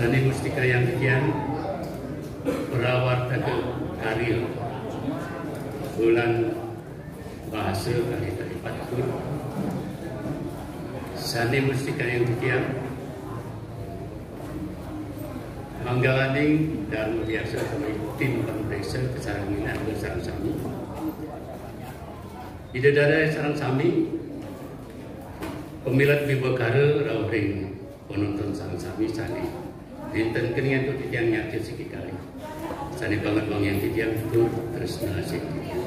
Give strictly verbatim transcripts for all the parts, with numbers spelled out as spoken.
Sane mustikayang titiang prawartaka karya bulan basa kalih tali patlikur. Sane mustikayang titiang manggalaning darma biasa kami tim pangpriksa kasarengin ring sareng sami. Ida dané sareng sami, pamilet wimbakara rauh ring panonton sareng sami sane nénten keni antuk titiang nyarca siki kalih. Sane banget wangiang titiang tur tresna asih titiang.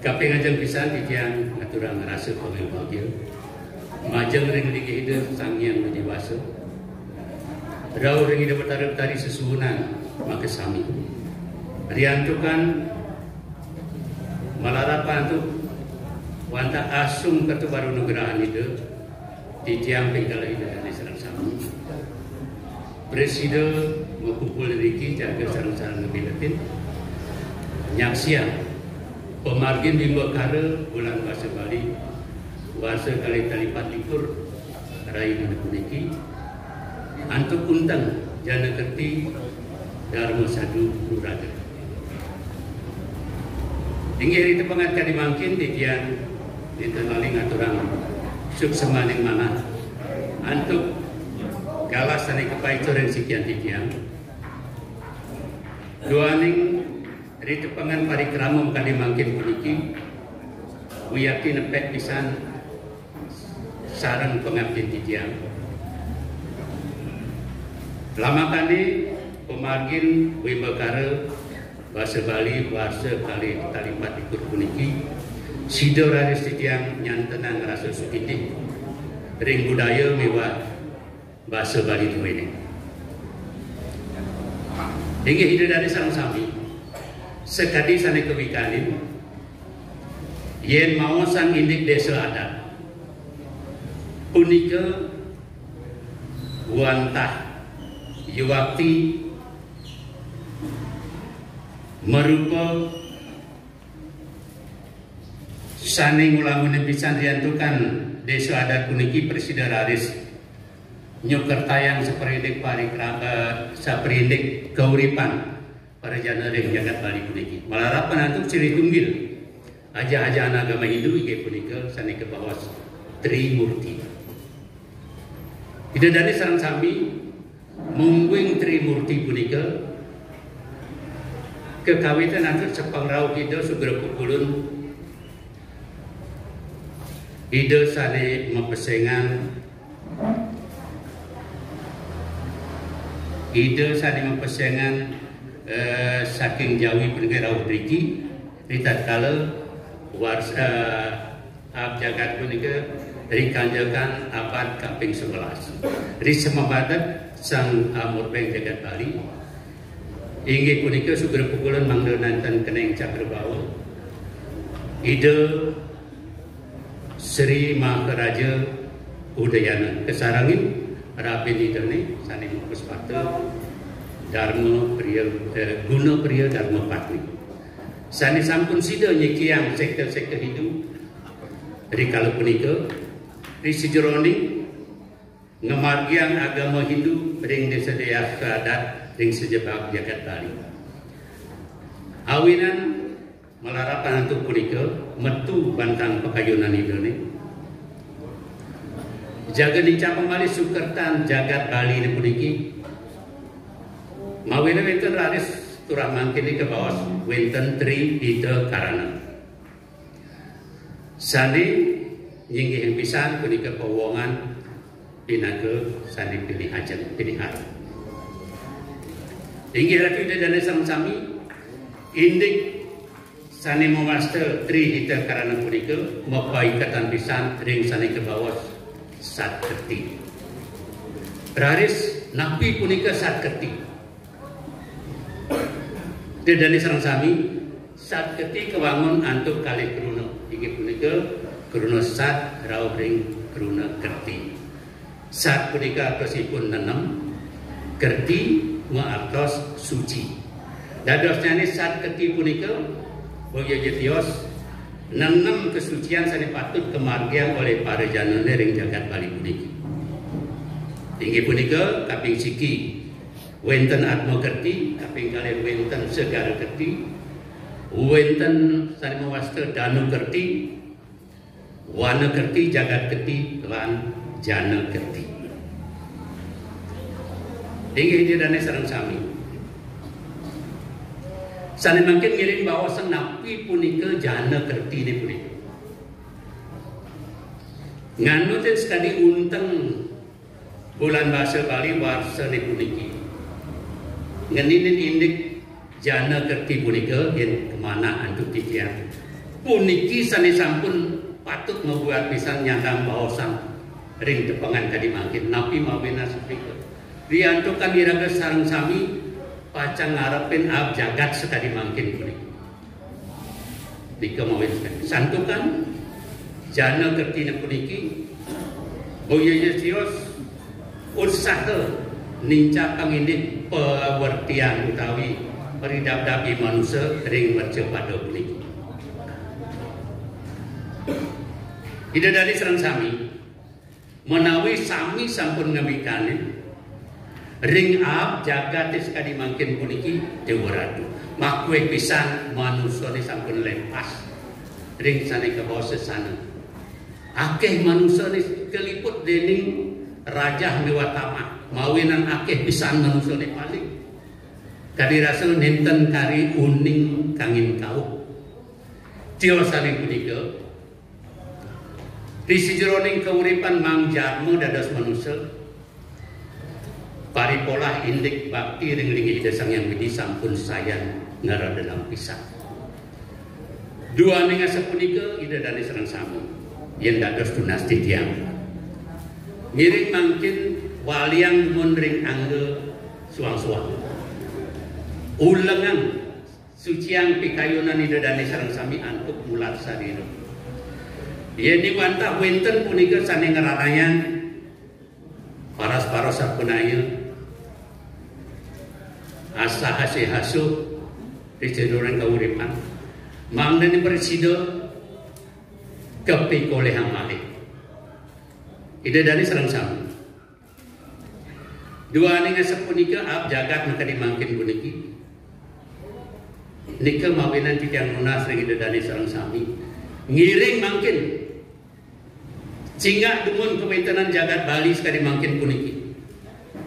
Kaping ajeng pisan titiang ngaturang rasa pangabagya majeng ring linggih Ida Sang Hyang Widhi Wasa. Rauh ring Ida Batara Betari sesuunan makasami. Riantukan malarapan antuk wantah asung katubar anugrahan Ida, titiang ping kalih Ida dané sareng sami prasida makumpul niki jaga sareng-sareng ngamiletin nyaksiang pamargin wimbakara bulan basa Bali warsa kalih tali patlikur rahina puniki antuk unteng Jana Kerti Darma Sadu Nuraga. Inggih ritepengan kadi mangkin titiang nénten lali ngaturang suksmaning manah antuk galah sane kapaica ring sikian titiang. Duaning ritepengan parikrama kadi mangkin puniki wiakti nepek pisan sareng pangabdin titiang. Lamakane pamargin wimbakara basa Bali warsa kalih tali patlikur puniki, sida raris titiang nyantenang rasa sugih ring budaya miwah basa Bali duene. Inggih Ida dané sareng sami, sakadi sane kawikanin, yen maosang indik desa adat punika wantah yuwakti marupa sane ngulangune pisan riantukan desa adat puniki prasida raris nyukertayang saprindik parikra-, eh, saprindik kauripan para jana ring jagat Bali puniki. Malarapan antuk sirih tunggil aja-ajahan agama Hindu inggih punika sane kabaos Trimurti. Ida dane sareng sami mungguing Trimurti punika kekawitan antuk sapangrauh Ida Sugra Pukulun, Ida sane mapesengan Ida sane mapesengan, eh, saking Jawi punika rauh driki, ritatkala wars-, eh, ab jagat punika rikanjekan abad kaping sebelas. Ri samabatet Sang Amurbeng jagat Bali, inggih punika Sugra Pukulun mangda nanten keneng cakrabawa. Ida Sri Maharaja Udayana kasarengin rabin Idane sane mapuspata Dharma Priya, eh, Guna Priya Dharma Patni. Sane sampun sida nyikiang sekte-sekte Hindu rikala punika, ri sajeroning ngamargiang agama Hindu ring desa-desa adat ring sajebag jagat Bali. Awinan malarapan antuk punika metu bantang pakayunan Idane. Jaga nicapang malih sukertan jagat Bali puniki. Mawila wenten raris turah mangkin kabaos wenten Tri Hita Karana. Sane nyinggihang pisan punika pawongan pinaka sane pinih ajeng, pinih arep. Inggih Ratu Ida dane sami-sami, indik sane mawasta Tri Hita Karana punika mapaiketan pisan ring sane kabaos Sat Kerti. Raris napi punika Sat Kerti? Ida dane sareng sami, Sat Kerti kawangun antuk kalih kruna, inggih punika kruna sat rauh ring kruna kerti. Sat punika artosipun nenem, kerti maartos suci. Dadosnyane Sat Kerti punika boya tios nenem kasucian sane patut kamargiang olih para janane ring jagat Bali puniki. Inggih punika kaping siki wenten Atma Kerti, kaping kalih wenten Segara Kerti, wenten sane mawasta Danu Kerti, Wana Kerti, Jagat Kerti, lan Jana Kerti. Inggih Ida dane sareng sami. Sane mangkin ngiring baosan napi punika Jana Kertine punika. Nganutin sekadi unteng bulan basa Bali warsane puniki. Ngeninin indik Jana Kerti punika yen kamanah antuk titiang. Puniki sane sampun patut mabuat pisan nyandang baosan ring tepengan kadi mangkin. Napi mawinan sapunika? Riantukan iraga sareng sami pacang ngarepin aab jagat sakadi mangkin puniki. Nika mawinan santukan Jana Kertine puniki, boya tios usaha nincapang indik pawertian utawi paridabdab i manusa ring mercapada puniki. Ida dane sareng sami, menawi sami sampun ngawikanin ring aab jagate sakadi mangkin puniki, Dewa Ratu. Makueh pisan manusane sampun lepas ring sane kabaos sesana. Akeh manusane kaliput dening rajah miwah tamah. Mawinan akeh pisan manusane paling. Kadi rasa nenten kari uning kangin kauh. Tiosane punika, di sajeroning kauripan mangjarma dados manusa, paripolah indik bakti ring linggih Ida Sang Hyang Widi sampun sayan ngaradelang pisan. Duaning asapunika Ida dane sareng sami, yen dados tunas titiang. Ngiring mangkin waliang dumun ring angga suang-suang. Ulengang suciang pikayunan Ida dane sareng sami antuk mulat sarira. Yen wantah wenten punika sane ngranayang paras-paras sapunaya, asahasih-asuh ri sajeroning kauripan, mangdane prasida kapikolihang malih. Ida dane sareng sami. Duaning asapunika aab jagat makadi mangkin puniki. Nika mawinan titiang nunas ring Ida dane sareng sami. Ngiring mangkin cingak dumun kawentenan jagat Bali sakadi mangkin puniki.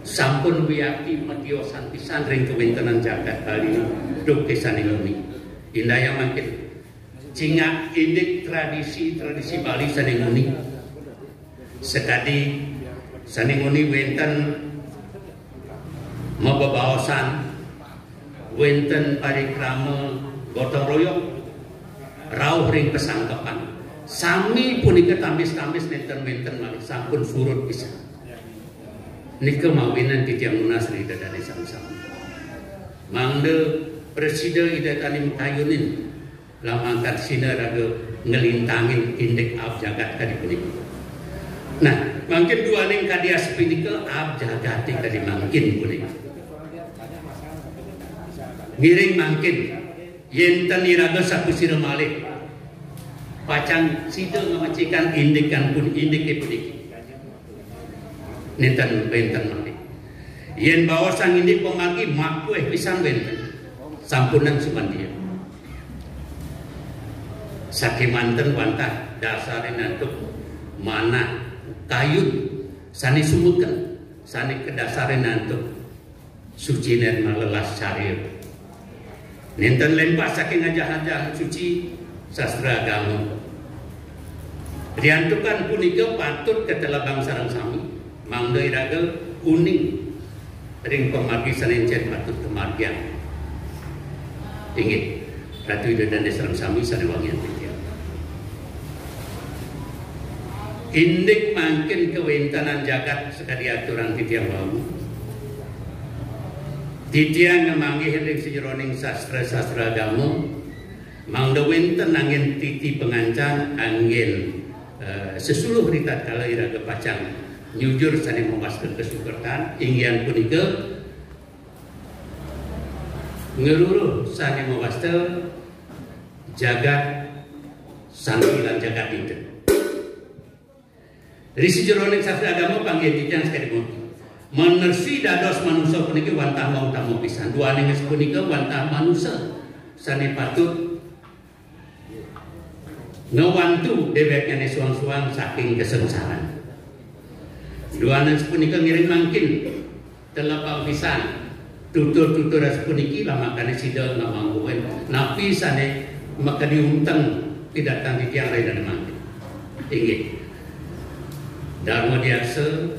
Sampun wiakti matiosan pisan ring kawentenan jagat Bali duke sane nguni. Indayang mangkin cingak indik tradisi-tradisi Bali sane nguni. Sakadi sane nguni wenten mabebaosan, wenten parikrama gotong royong, rauh ring pasangkepan. Sami punika tambis-tambis nenten-nenten malih sampun surut pisan. Nika mawinan titiang nunas ring Ida dane sareng sami. Mangda prasida Ida dane makayunin lamangkah sina raga nglintangin indik aab jagat kadi punika. Nah, mangkin duaning kadi asapunika aab jagate kadi mangkin punika. Ngiring mangkin, yen ten iraga sapasira malih, pacang sida ngamecikan indikan pun indike puniki. Nenten wenten malih. Yen baosang indik pamargi, makueh pisan wenten. Sampunang sumandia. Sakemanten wantah dasarin antuk manah kayun sane sumeken, sane kadasarin antuk suci nirmala lelas carya. Nenten lempas saking ajah-ajah suci sastra agama. Riantukan punika patut katelebang sareng sami, mangda iraga uning ring pamargi sane encen patut kamargiang. Inggih, Ratu Ida dane sareng sami sane wangiang titiang. Indik mangkin kawentenan jagat sakadi aturang titiang wau. Titiang ngamanggih ring sajeroning sastra-sastra agama, mangda wenten anggen titi pangancan, anggen, eh, sesuluh ritatkala iraga pacang nyujur sane mawasta kasukertan, inggih punika ngruruh sane mawasta jagat santi lan jagat dinten. Ri sajeroning sastra agama panggih titiang sakadi mangkin. Menersi dados manusa puniki wantah mautama pisan. Duaning sapunika wantah manusa sane patut ngwantu deweknyane suang-suang saking kasangsaran. Duaning sapunika ngiring mangkin telebang pisan tutur-tutur sapuniki lamakane sida ngamangguhin napi sane makadi unteng pidartan titiang ring dane mangkin. Inggih. Dharma Diaksa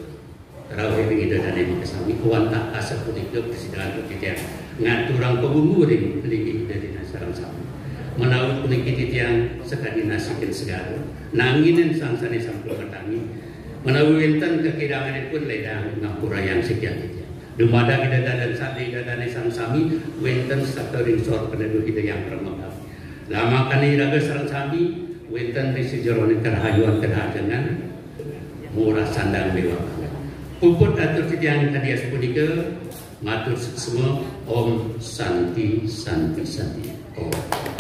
Rauh ring Ida Dane makasami, kawantah asapunika prasida antuk titiang ngaturang pabungguh ring linggih Ida Dane sareng sami. Menawi puniki titiang sakadi nasikin segara, nanginin sang sane sampun matangi. Menawi wenten kakiranganipun ledang ngampurayang sikian titiang. Dumadak Ida Dane sareng sami, wenten sata ring sor paneduh Ida Yang Parama Kawi. Lamakane iraga sareng sami, wenten ring sajeroning karahayuan karahajengan, murah sandang miwah. Puput atur titiang kadi asapunika, matur suksma, Om Santi, Santi, Santi. Om.